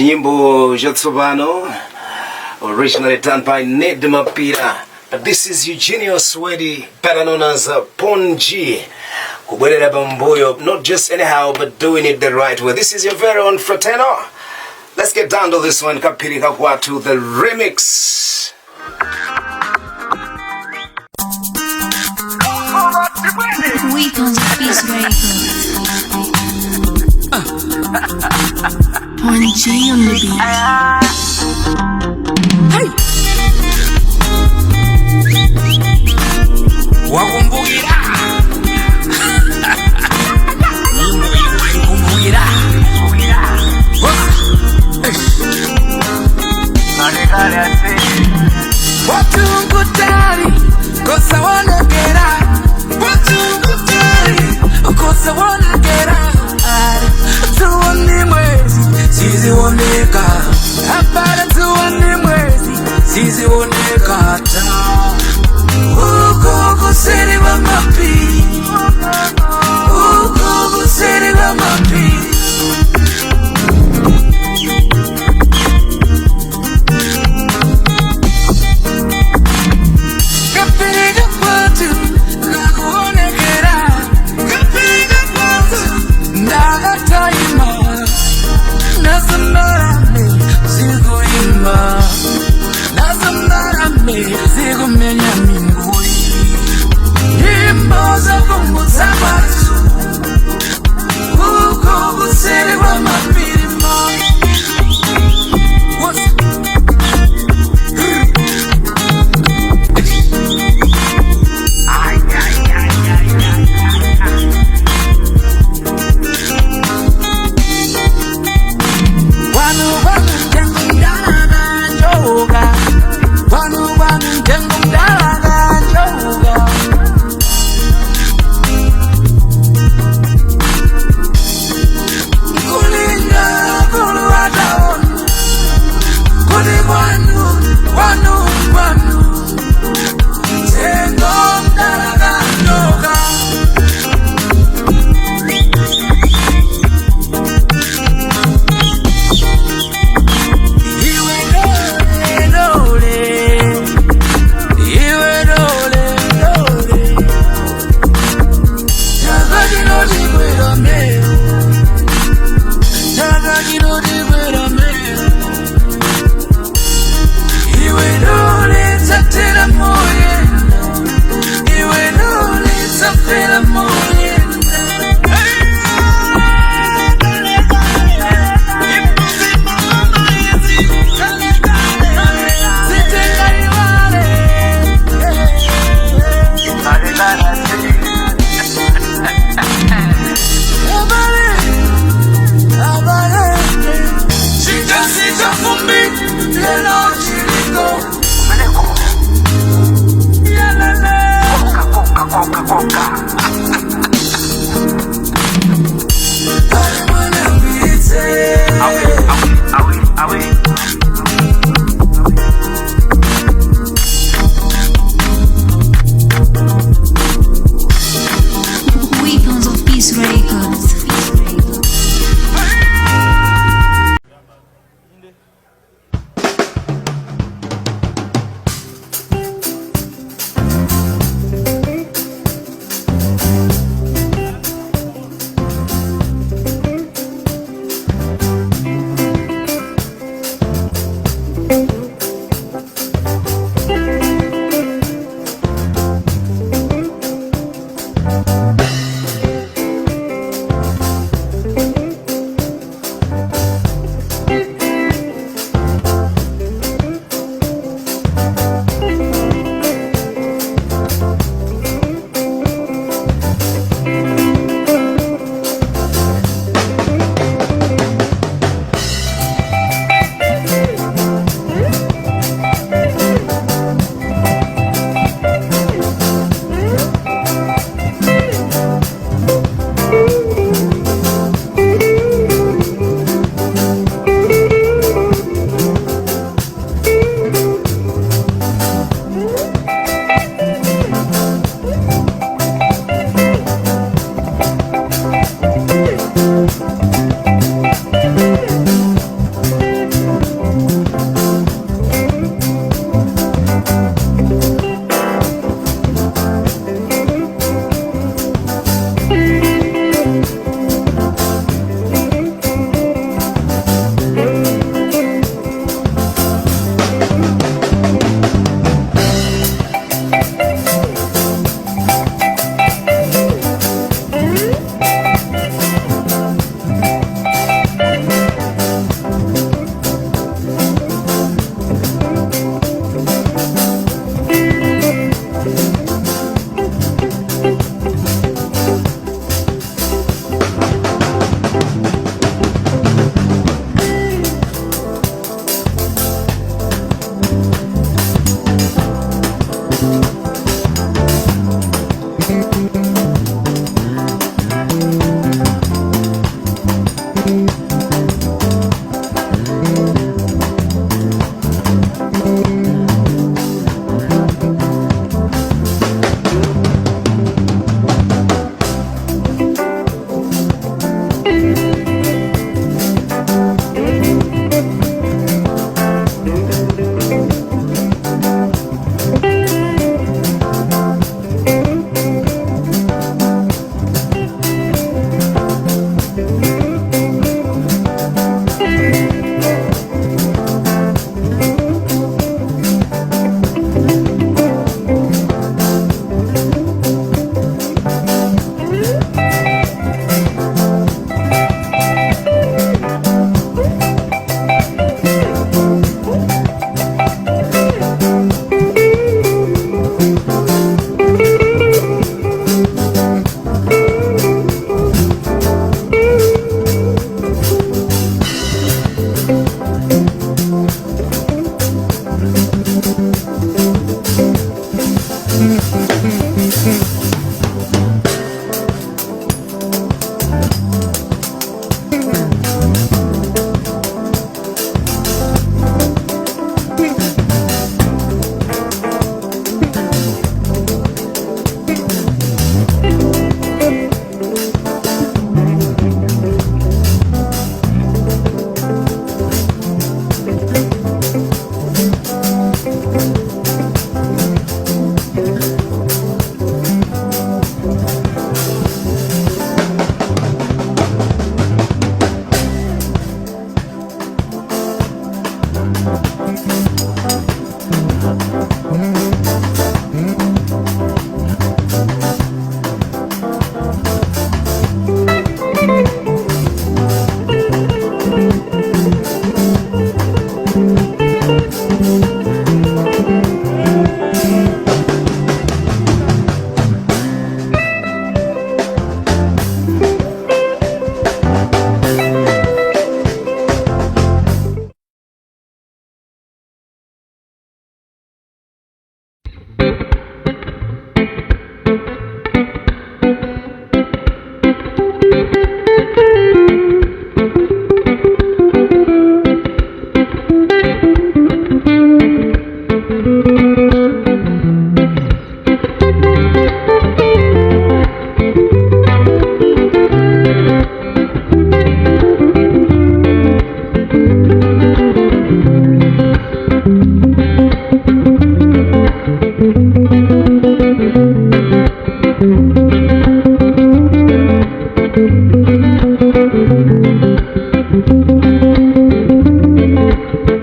Chinyimbo chatsopano, originally done by Ned Mapira, but this is Eugenio Swedi, better known as Ponji, kubwerera pambuyo, not just anyhow but doing it the right way. This is your very own Frateno. Let's get down to this one, Kaphiri Kakwathu, the remix. Weapons of Peace Records. Point G on the beat. Wakumbukira nyimbo iyi, waikumbukira. Watungutali kosawonekera, watungutali kosawonekera, tuone mwezi sizioneka, hapana, tuone mwezi sizioneka ta uko kuseri wa mapi, uko kuseri wa mapi. Kapiga kwatu kakuonekera, kapiga kwatu ndakataima nasambarame zikuimba, nasambarame zikumenya mingui, nyimbo zakumbutsa kwatu uko kuseri kwa mapirima. What's Kwanu kwanu ntengo mdala kanjoka, kwanu kwanu ntengo mdala kanjoka. Nkulinga kulu wataona kuti kwanu kwanu kwanu ntengo mdala kanjoka. Iwe dole dole, iwe dole dole, chaka chino chikwera meo, chaka chino chikwera meo. Iwe dole tsatera moyenda, iwe dole tsafera moyenda. Weapons of Peace Records.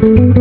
Bye.